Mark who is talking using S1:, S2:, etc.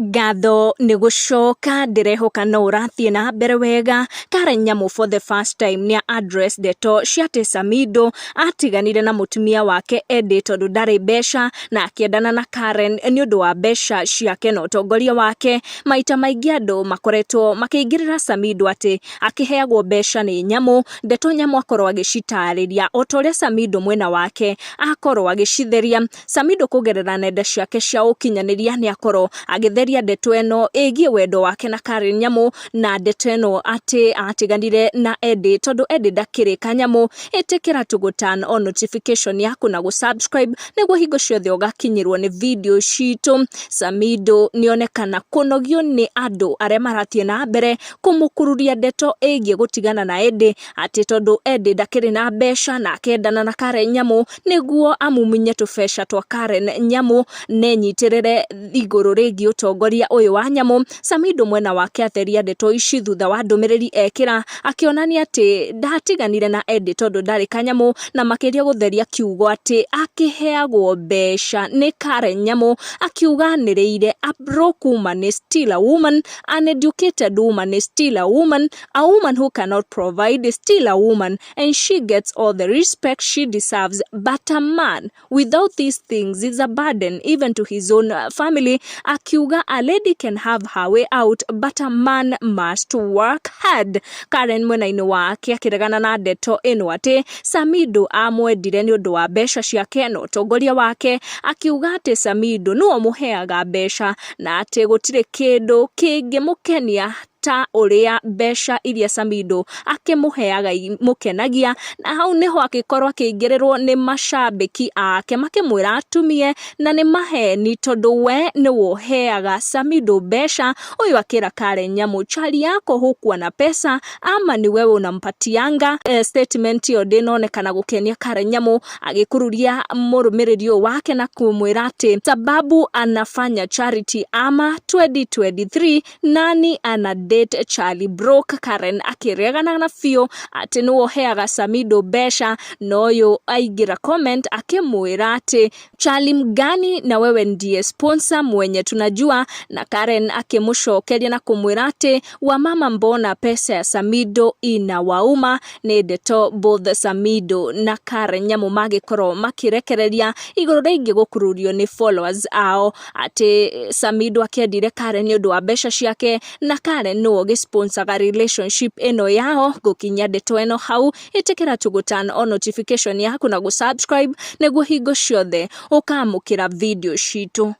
S1: Ngatho nĩ gũcoka, ndĩrehoka no ũrathiĩ na mbere wega. Karen Nyamu for the first time nĩ address ndeto cia atĩ Samido atiganire na mũtumia wake Eddie tondũ ndarĩ mbeca na akĩendana na Karen nĩ ũndũ wa mbeca ciake na ũtongoria wake. Maita maingĩ andũ makoretwo makĩingĩrĩra Samido atĩ akĩheagwo mbeca nĩ Nyamu. Ndeto Nyamu akorwo agĩcitarĩria o ta ũrĩa Samido mwena wake akorwo agĩcitheria. Samido kũgerera nenda ciake cia ũkinyanĩria nĩ akorwo agĩtheria ndeto ĩno ĩgiĩ wendo wake na Karen Nyamu, na ndeto ĩno atĩ atiganire na Eddie tondũ Eddie ndakĩrĩ kanyamũ. Ĩtĩkĩra tu gũ turn on notification yaku na gũ subscribe nĩguo hingo ciothe ũgakinyĩrwo nĩ video citũ. Samido nĩonekana kũnogio nĩ andũ arĩa marathiĩ na mbere kũmũkururia ndeto ĩgiĩ gũtigana na Eddie, atĩ tondũ Eddie ndakĩrĩ na mbeca na akendana na Karen Nyamu nĩguo amumunye tũbeca twa Karen Nyamu nenyitĩrĩre igũrũ rĩgiĩ ũtongoria ũyũ wa Nyamu. Samido mwena wake atheria ndeto ici thutha wa ndũmĩrĩri ekĩra akĩonania atĩ ndatiganire na Eddie tondũ ndarĩ kanyamũ, na makĩria gũtheria kiugo atĩ akĩheagwo mbeca nĩ Karen Nyamu, akiuga anĩrĩire, "A broke woman is still a woman, an educated woman is still a woman, a woman who cannot provide is still a woman and she gets all the respect she deserves, but a man without these things is a burden even to his own family." Akiuga, "A lady can have her way out, but a man must work hard." Karen mwena-inĩ wake akĩregana na ndeto ĩno atĩ Samido amwendire nĩ ũndũ wa mbeca ciake na ũtongoria wake, akiuga atĩ Samido nĩwe ũmũheaga mbeca na atĩ gũtirĩ kĩndũ kĩngĩmũkenia ta ũrĩa mbeca iria Samido akĩmũheaga imũkenagia. Na hau nĩho akĩkorwo akĩingĩrĩrwo nĩ macambĩki ake makĩmwĩra atumie na nĩ maheni tondũ we nĩwe ũheaga Samido mbeca. Ũyũ akĩra Karen Nyamu, "Chali yako hukuwa na pesa ama ni wewe unampatianga?" Statement ĩyo ndĩnonekana gũkenia Karen Nyamu, agĩkururia mũrũmĩrĩri ũyũ wake na kũmwĩra atĩ sababu anafanya charity ama 2023 nani ana date Charlie broke. Karen akĩregana na biũ atĩ nĩwe ũheaga Samido mbeca, na ũyũ aingĩra comment akĩmwĩra atĩ Charlie mgani, na wewe ndiye sponsor mwenye tunajua. Na Karen akĩmũcokeria na kũmwĩra atĩ wamama, mbona pesa ya Samido inawauma? Nĩ ndeto both Samido na Karen Nyamu magĩkorwo makĩrekereria igũrũ rĩngĩ gũkururio nĩ followers ao atĩ Samido akĩendire Karen nĩ ũndũ wa mbeca ciake na Karen nĩwe ũgĩsponsaga relationship ĩno yao. Gũkinyia ndeto ĩno hau, ĩtĩkĩra tu gũ turn on notification yaku na gũ subscribe nĩguo hingo ciothe ũkamũkĩra video citũ.